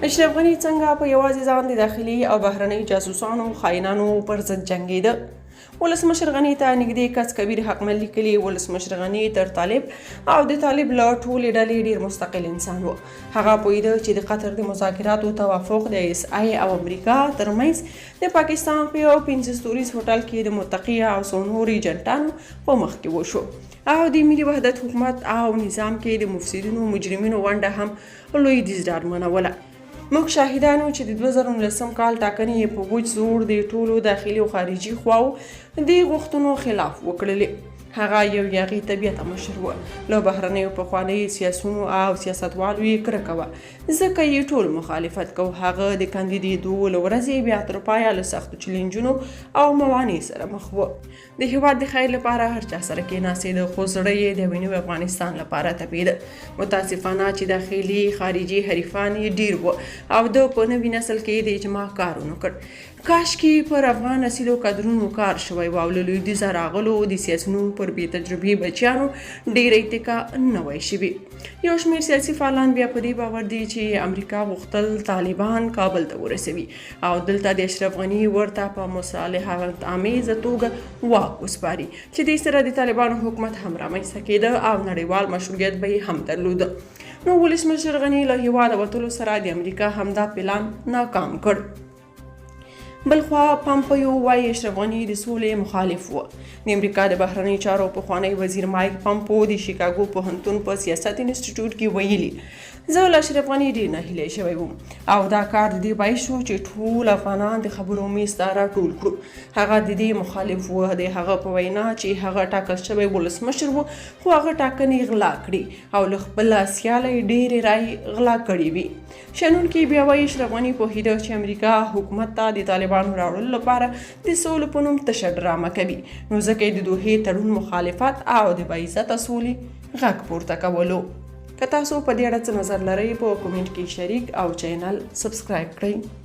اشرف غني څنګه په یوازې ځان د داخلي او بهرنیو جاسوسانو، خاینانو پر ضد جنګېده؟ ولسمشر غني ته نږدې کس کبیر حقمل لیکلي، ولسمشر غني تر طالب او د طالب له ټولې ډلې ډېر مستقل انسان و. هغه پوهېده چې د قطر د مذاکراتو توافق د ایس آی او امریکا ترمنځ د پاکستان په یو 5 ستوریز هوټل کې د متقي او څو نورو ایجنټانو په مخ کې وشو او د ملي وحدت حکومت او نظام کې د مفسدینو مجرمینو ونډه هم لویدیځ ډاډمنوله. موږ شاهدان وو چې د 2019 کال ټاکنې یې په وچ زور د ټولو داخلي او خارجي خواو د غوښتنو خلاف وکړلې. هغه یو یاغي طبیعته مشر و، له بهرنیو پخوانیو سیاسونو او سیاستوالو یې کرکه وه، ځکه یې ټول مخالفت کو. هغه د کاندیدېدو له ورځې بیا تر پایه له سختو چلنجونو او موانع سره مخ و. د هیواد د خیر لپاره هر چا سره کېناستېده، خو زړه یې د یوې نوې افغانستان لپاره تپېده. متاسفانه چې داخلي خارجي حریفان یې ډېر وو او ده په نوي نسل کې د اجماع کار ونه کړ. کاشکې پر افغان اصیلو کدرونو کار شوی و او له لویدیځه راغلو د سیاسیونو پر بې تجربې بچیانو ډېره اتکا نه وای شوې. یو شمېر سیاسي فعالان بیا په دې باور دي چې امریکا غوښتل طالبان کابل ته ورسوي او دلته د اشرف غني ورته په مصالحت آمیزه توګه واک وسپاري، چې دې سره د طالبانو حکومت هم رامنځته کېده او نړیوال مشروعیت به یې هم درلود. نو ولسمشر غني له هیواده وتلو سره د امریکا همدا پلان ناکام کړ. بلخوا پامپیو وایي اشرف غني د سولې مخالف و. د امریکا د بهرنیو چارو پخوانی وزیر مایک پامپو د شیکاګو پوهنتون په سیاست انسټیټیوټ کې ویلي، زه له اشرف غني ډېر ناهیلی شوی وم او دا کار د دې باعث شو چې ټول افغانان د خبرو میز ته راټول کړو. هغه د دې مخالف و. د هغه په وینا چې هغه ټاکل شوی ولسمشر و، خو هغه ټاکنې غلا کړې او له خپله سیاله یې ډېرې رایې غلا کړې وې. شنونکي بیا وایي اشرف غني پوهېده چې امریکا حکومت ته د طالبانو راوړلو لپاره د سولې په نوم تشه ډرامه کوي، نو ځکه یې د دوحې تړون مخالفت او د باعزته سولې غږ پورته کولو. که تاسو په دې اړه څه نظر لرئ، په کومنټ کې شریک او چینل سبسکرایب کړئ.